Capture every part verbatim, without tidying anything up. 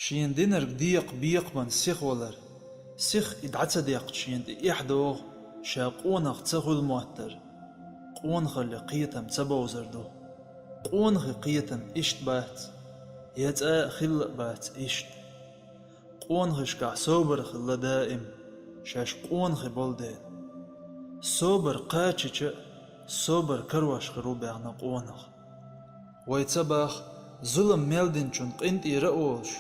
Шена динарг декъа бекхаман сиха валар, сиха и дӀа ца деккхача шена тӀе эхь догӀу, ша къонах ца хуьлу моттар, къонахалле кхетам ца бовзар ду. Къонахий кхетам иштта бац, я цкъа а хилла а бац иштта. Къонахашкахь собар хилла даим, шаьш къонахий болу дела. Собар кхачийча а, собар карош хир ву баьхна къонах. Вай ца боху, зулам мел динчунна къинтӀера а волуш,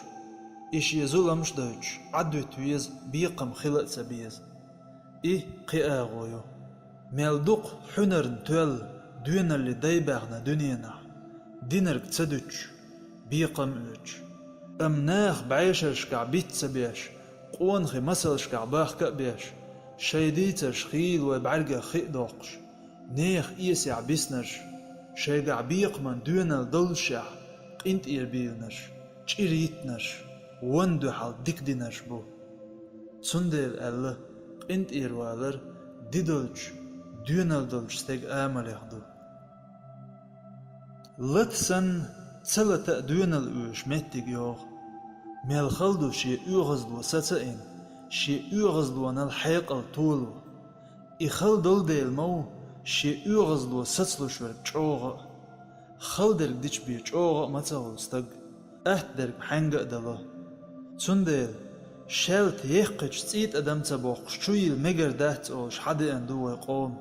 и шен зуламаш а дойтуш, Ӏадвита веза, бекхам хила а ца беза. И кхин агӀо ю. Мел дукха хьуьнарна тоьлла, доьналле дай баьхна дуьненахь, динарг ца дуьтуш, бекхам а оьцуш. Амма наха бӀешерашкахь биц ца беш, къонахий масалшкахь бахка а беш, шайн дийцарш хийла вай бӀаьргех хи а доккхуш, нехан эсехь биснарш, шайгахь бекхаман доьналла доллушехь, къинтӀера бийлинарш, чӀир йитинарш, ванна дуьхьал дика динарш бу. Цундела аьлла, къинтӀера валар дидолчу, доьналла долчу стеган амалех ду. Лата санна, ца лата а доьналла оьшу меттиг йогӀу. Мел хала ду шен оьгӀазло саца а йина, шен оьгӀазлонал хьекъал толо. И хала долу дела ма ву шен оьгӀазло сацалуш верг чӀогӀа а. Хала дерг дича бен чӀогӀа а ма ца хуьлу стаг, атта дерг хьаьнга а дало. Цундела шаьлта еккхича цӀий тӀадам ца боккхуш чу йила мегар дац олуш хьадеана ду вай къоман.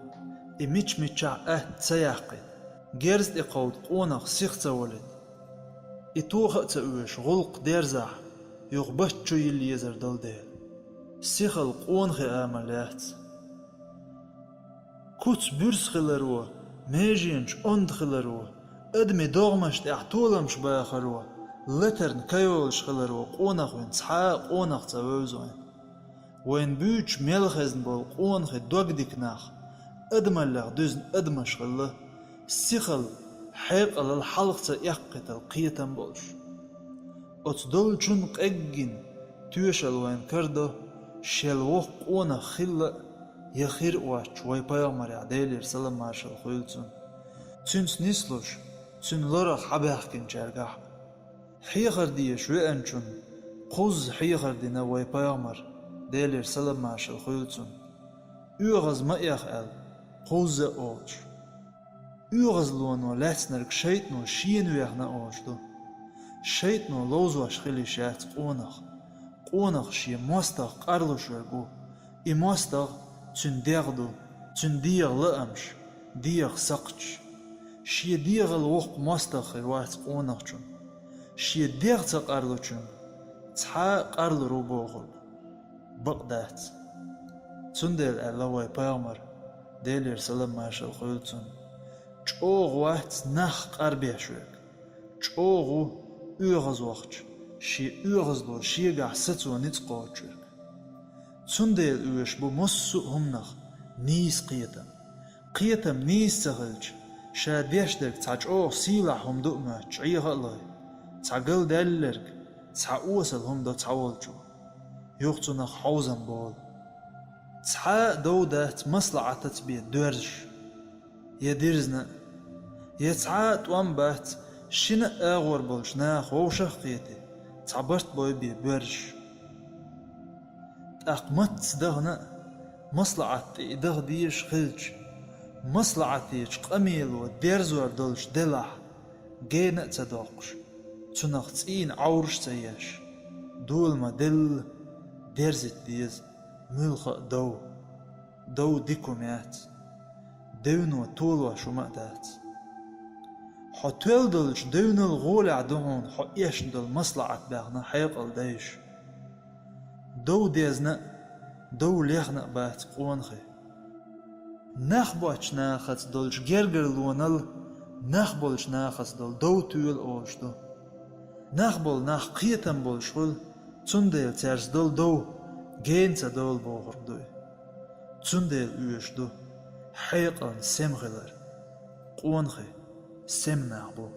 И мича-миччахь атта ца яккхийта, герз тӀе кховда къонах сиха ца валийта. И тоха а ца оьшу гӀуллакх дерзахь, юха батта чу йила езар долу дела. Сихалла къонахий амал яц. Куц буьрса хиларо, меженаш онда хиларо, адамийн догӀмаш тӀехь толамаш бахаро, латарна кайолуш хиларо къонах вина цхьа а къонах ца вевза вайна. Вайна буьйцуш мел хезна болу къонахий догдика нах, адамаллех дуьзна адамаш хилла, сихалла, хьекъалалла хьалха ца эккхийтал кхетам болуш. Оцу долчун къеггина тоьшалла вайна карадо, шел воккха къонах хилла а, я хир а воцчу вай пайхамарехь, Делера салам-маршалла хуьлда цунна. Цуьнца нислуш, цуьнан лорах хьабаьхкинчаьргахь а. Хьехар дезаш веанчунна кхузза хьехар дина вай пайхамар, Делера салам-маршалла хуьлда цунна. ОьгӀаз ма эха аьлла, кхузза а олуш. ОьгӀазлоно лаьцнарг шайтӀано шена вехна олуш ду. ШайтӀано ловзош хила йиш яц къонах. Къонах шен мостагӀа къарлуш верг ву. И мостагӀа цуьнан дегӀ ду, цуьнан дегӀан лаамаш, дегӀан сакхташ. Шен дегӀал воккха мостагӀа хир вац къонахчун. Шен дегӀ ца къарлучуьнга цхьа а къарлур ву бохург бакъ дац. Цундела аьлла вай пайхамар, Делера салам-маршалла хуьлда цунна: «ЧӀогӀа вац нах къарбеш верг, чӀогӀа ву оьгӀаз вахча, шен оьгӀазло шегахь сацо ницкъ кхочуш верг». Цундела оьшуш бу массо а хӀуманах нийса кхетам. Кхетам нийса ца хилча, ша деш дерг цхьа чӀогӀа сийлахь хӀума ду а моьттуш, Ӏеха а лой, цхьа галдаьлларг, цхьа осал хӀума до цхьаволчо. Юха цунах хьовзам болу. Цхьа а дов дац маслаӀатаца бен доьрзуш, я дирзина а, я цхьа а тӀом бац шина а агӀор болчу наха вовшах а кхетий, цхьа барт бой бен боьрзуш. ТӀаккха мацца дахана а, маслаӀат тӀе и даха дезаш хилча, маслаӀатечу къамело дерзор долуш делахь, гена а ца доккхуш, цунах цӀийнан Ӏовраш а ца еш, дола ма-делла, дерзийта деза муьлхха а дов. Дов дика хӀума яц. Девно толош хӀума а дац. Хьо тоьлла долчу девнал гӀолехь ду хьуна хьо эшна долу маслаӀат баьхна хьекъал дайша. Дов дезна а, дов лехна а бац къонахий. Нах боцчу нахаца долчу гергарлонал нах болчу нахаца долу дов тоьлу олуш ду. Нах болу нах кхетам болуш хуьлу, цундела цаьрца долу дов гена ца долу бохург ду и. Цундела оьшуш ду хьекъална сема хилар. Къонахий сема нах бу.